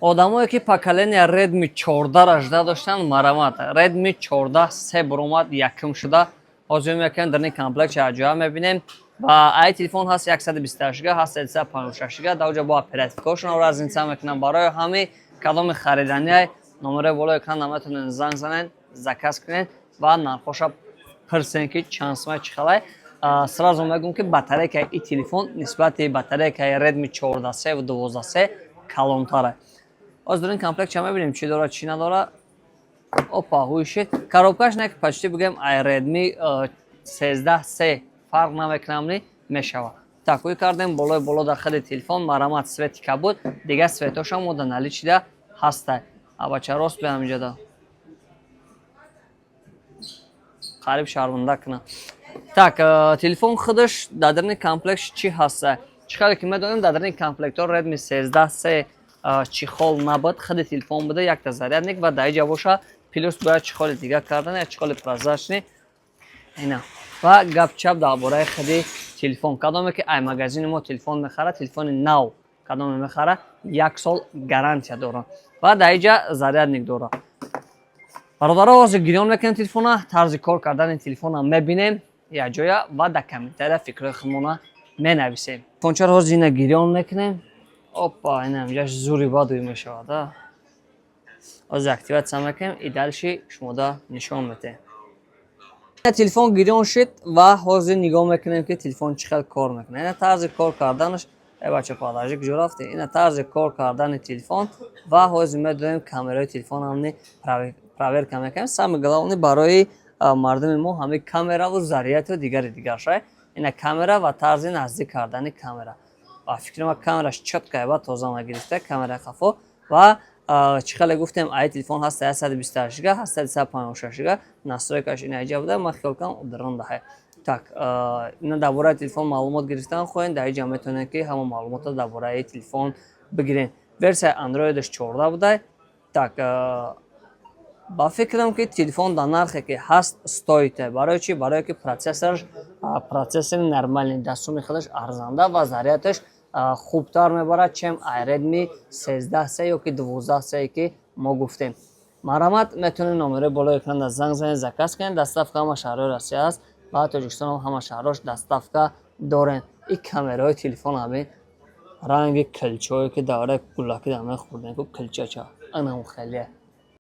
Одамое, ки поколения Redmi 14 ражда доштанд, марамат, Redmi 14 се буромад, якум шуда. Ҳозир мекунем, дар ин комплект чаҷоя мебинем. Ва ай телефон ҳаст 128 га, ҳаст 156 га, дар оҷа бо оперативкаҳошон разница мекунам. Барои ҳами кадоми хариданиай, номерои болои экран наметонед занг занед, заказ кунед ва нархоша пирсен, ки чанд сумай, чӣ халай. Сразу мегӯм, ки батарейкаи и телефон нисбати батарейкаи Redmi 14 ва 12 калонтара. Ҳозир дар ин комплект ча мебинем, чӣ дорад, чӣ надорад. Опа, ҳуйшид. Коробкаш не, почти бигӯем, ай Redmi 13C фарқ намекунам, ни мешавад. Так, ҳуй кардем болои боло дар худи телефон, марамат, цвети кабуд, дигар цветошам мо дар наличида ҳастай. Абача, рост беам инҷода, қариб шарманда кунам. Так, телефон худаш дар дарни комплект чӣ ҳаста? Чӣ хеле ки медонем, дар дарни комплектҳо Redmi 13C чехол набуд, худи телефон буда, якта зарядник ва дар иҷа боша плюс бояд чехоли дига кардан, як чехоли прозрачный ина. Ва гап-чап дар бораи худи телефон: кадоме ки ай магазини мо телефон мехарад, телефони нав кадоме мехарад, як сол гарантия дорад ва дар иҷа зарядник дорад. Бародаро, ҳозир гирён мекунем телефона, тарзи кор кардани телефона мебинем якҷоя ва дар комментария фикрҳои худмона менависем. Телефончаро ҳозир ина гирён мекунем. Опа, ина инҷаш зури бадуй мешавад. Ҳозир активация мекунем и дальше шумода нишон метаҳем. Телефон гирён шид ва ҳозир нигоҳ мекунем, ки телефон чӣ хел кор мекунад. Ина тарзи кор карданаш. Э, бача, подожди, куҷо рафтӣ? Ина тарзи кор кардани телефон. Ва ҳозир медонем, камераи телефонам проверка мекунем. Самое главное барои мардуми мо ҳамин камераву зарядту дигари дигарша. Ина камера ва тарзи наздик кардани камера. Ба фикри ман, камераш чёткая ва тоза нагирифта камераи қафо. Ва чӣ хеле гуфтем, ай телефон ҳаста 128 га, ҳаста 156 га. Настройкаш ина иҷа буда, ман хиёл кунам, дрон даҳе. Так, ина дар бораи телефон маълумот гирифтан хоҳем, дар иҷа метавонед, ки ҳама маълумотро дар бораи телефон бигирем. Версияи андроидаш 14 буда. Так, ба фикрам, ки телефон дар нархе ки ҳаст, стоит. Барои чӣ? Барое ки процессораш процессори нормальный, дар суми худаш арзанда ва зарядаш хубтар мебарад, чем Redmi 13C ё ки 12C, ки мо гуфтем. Марҳамат, метавонед номерои болои экран занг занед, заказ кунед. Доставка ҳама шаҳрҳои Россия аст ва Тоҷикистон ҳама шаҳрҳош доставка дорем. И камераҳои телефон ҳамин ранги килчое, ки давраи кӯлакӣ дар мехӯрдем, ку килчача, анам хеле.